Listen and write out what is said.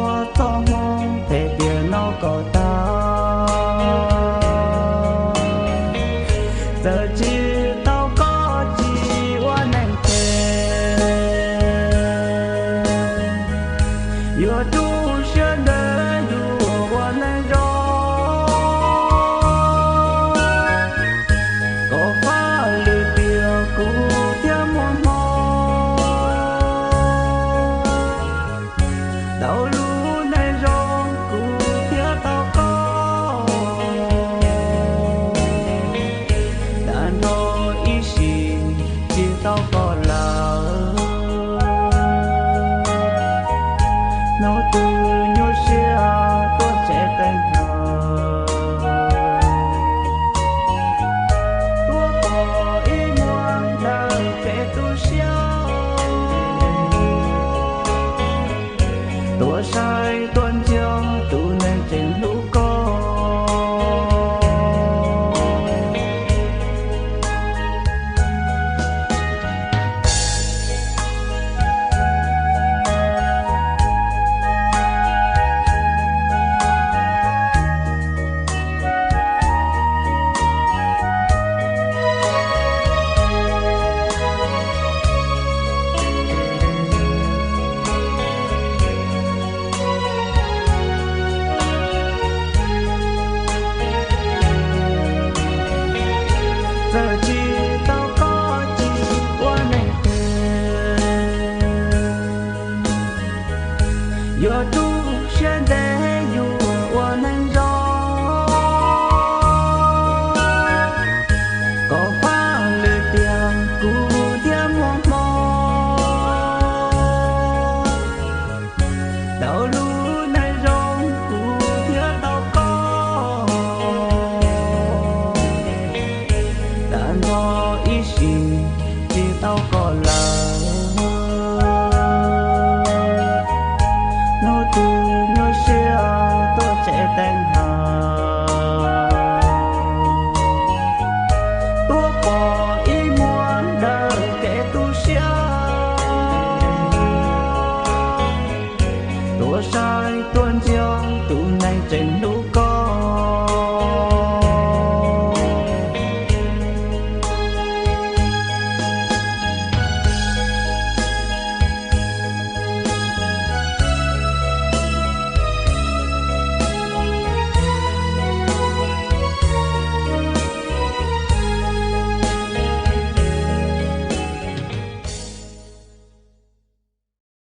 Txoj hmoo phem tiag no kom tag, txawm tsis tau koj tsis ua neeg phem, yuav rub siab ntev yus ua neeg zoo. Kom faj lwm tiam kuv thiaj muaj hmoo, tau lub neej zoo kuv thiaj tau koj. Tag nrho ib sim tsis tau koj lawm, hnub twg nyuaj siab tuaj tsev teev hawm, tuaj pom ib muag ntawm kev tu siab, tuaj saib tuaj ntsia tus neeg tseem hlub koj. Txawm tsis tau koj tsis ua neeg phem, yuav rub siab ntev yus ua neeg zoo. Kom faj lwm tiam kuv thiaj muaj hmoo, tau lub neej zoo kuv thiaj tau koj. Tag nrho ib sim tsis tau koj lawm, hnub twg nyuaj siab tuaj tsev teev hawm, tuaj pom ib muag ntawm kev tu siab, tuaj saib tuaj ntsia tus neeg tseem hlub